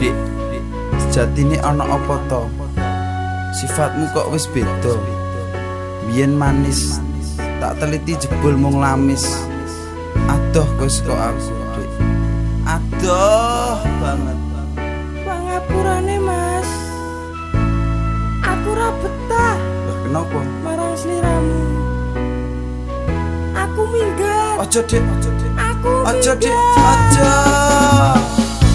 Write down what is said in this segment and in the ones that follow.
Dik, sejatine ana apa to? Sifatmu kok wis beda. Biyen manis, tak teliti jebul mung lamis. Adoh kowe saka aku, Dik. Adoh banget. Pangapurane, Mas. Aku ora betah. Lah kenapa? Marang sliramu. Aku minggat. Aja, Dik, aja, Dik. Aku aja, Dik, minggat. Aja.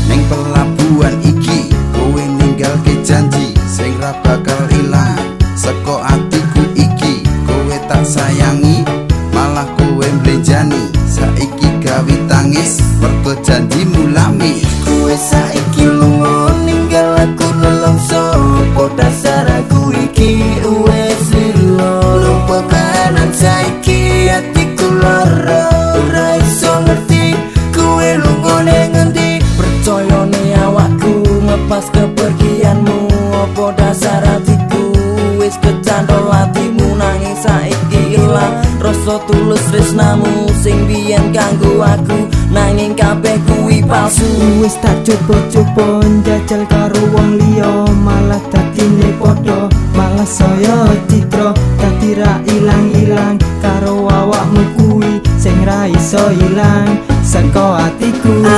Ning pelabuhan iki kowe ninggalke janji sing ra bakal ilang saka atiku iki. Kowe tak sayangi malah kowe mblenjani. Saiki gawe tangis mergo janjimu lami. Kowe saiki lunga ninggal aku nelongso. Apa dasar aku iki wis lilo. Lupa kanan saiki atiku lara. Ora iso ngerti kowe lunga ning ngendi. Percayane awakku ngepas kepergianmu. Apa dasar atiku wis kecantol atimu. Nanging saiki ilang rasa tulus tresnamu sing biyen kanggo aku, nanging kabeh kuwi palsu. Wis tak coba-coba njajal karo wong liya, malah dadine padha, malah saya citra. Dadi ra ilang-ilang karo awakmu kuwi sing ra iso ilang saka atiku iki.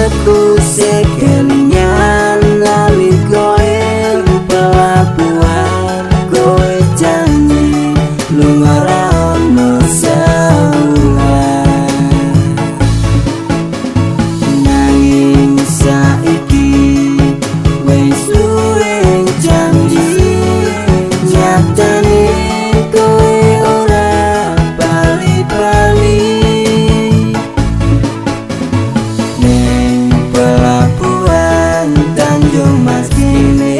Aku sek kelingan lali kowe pelabuhan. Kowe janji lunga ra ono sewulan. Nanging saiki wis duwe janji. Nyatane kowe ora bali-bali. Neng pelabuhan Tanjung Mas kene,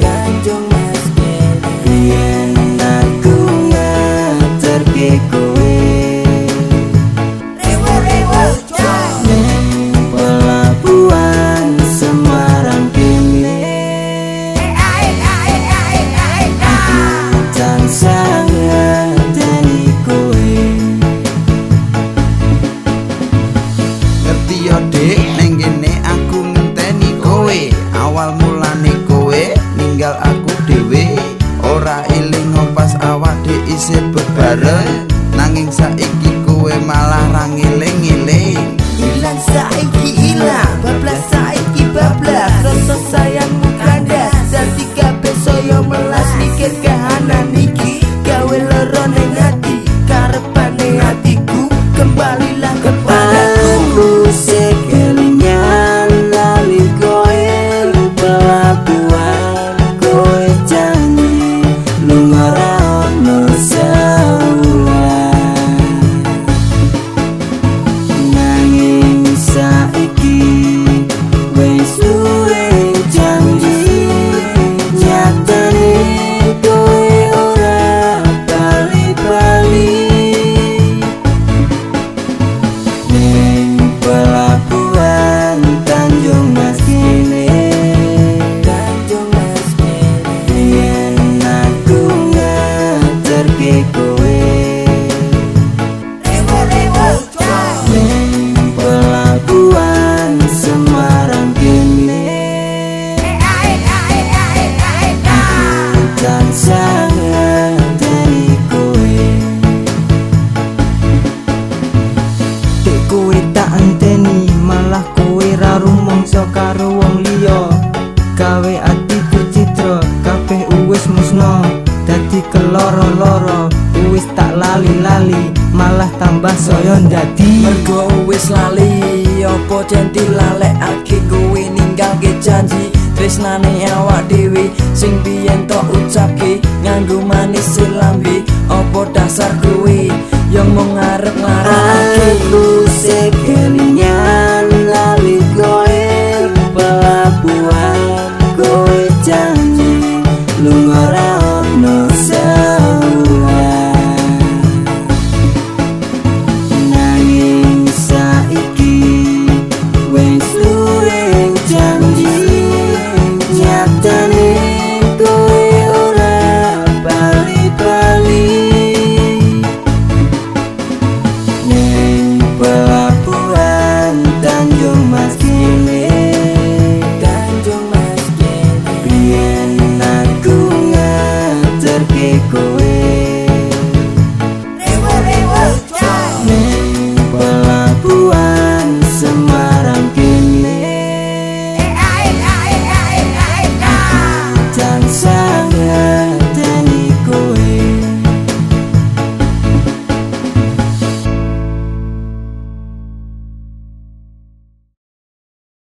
Tanjung Mas kene. Biyen aku ngeterke kowe. Neng pelabuhan Semarang kene. Aku tansah ngenteni kowe. Ngerti yo, Dik, ning kene aku ngenteni kowe. Awal mulane kowe ninggal aku dhewe. Ora eling pas awak dik isih bebareng. Nanging saiki kowe malah ra ngeling-eling. Ilang saiki ilang, bablas saiki bablas. Rasa sayangmu kandas, dadi kabeh saya melas. Mikir kahanan iki gawe lara ning ati. Karepane atiku kembalilah kepadaku. Aku sek kelingan lali kowe pelabuhan. Kowe janji lunga ra ono sewulan. Nanging saiki wis duwe janji. Nyatane kowe ora bali-bali. Neng pelabuhan Tanjung Mas kene, Tanjung Mas kene. Biyen aku ngeterke kowe. Neng pelabuhan Semarang kene. Aku tansah ngenteni kowe. Dek, kowe tak enteni malah kowe ra rumangsa karo wong liya. Gawe atiku citra kabeh wis musna. Dadi keloro-loro wis tak lali-lali malah tambah saya ndadi. Mergo wis lali apa centi lalekake kowe ninggalke janji tresnane awak dhewe sing biyen tok ucapke nganggo manis lambe. Apa dasar kowe yang mung ngarep nglarakake. Aku sek kelingan lali kowe pelabuhan. Kowe janji lunga ra ono sewulan. Nanging saiki wis duwe janji.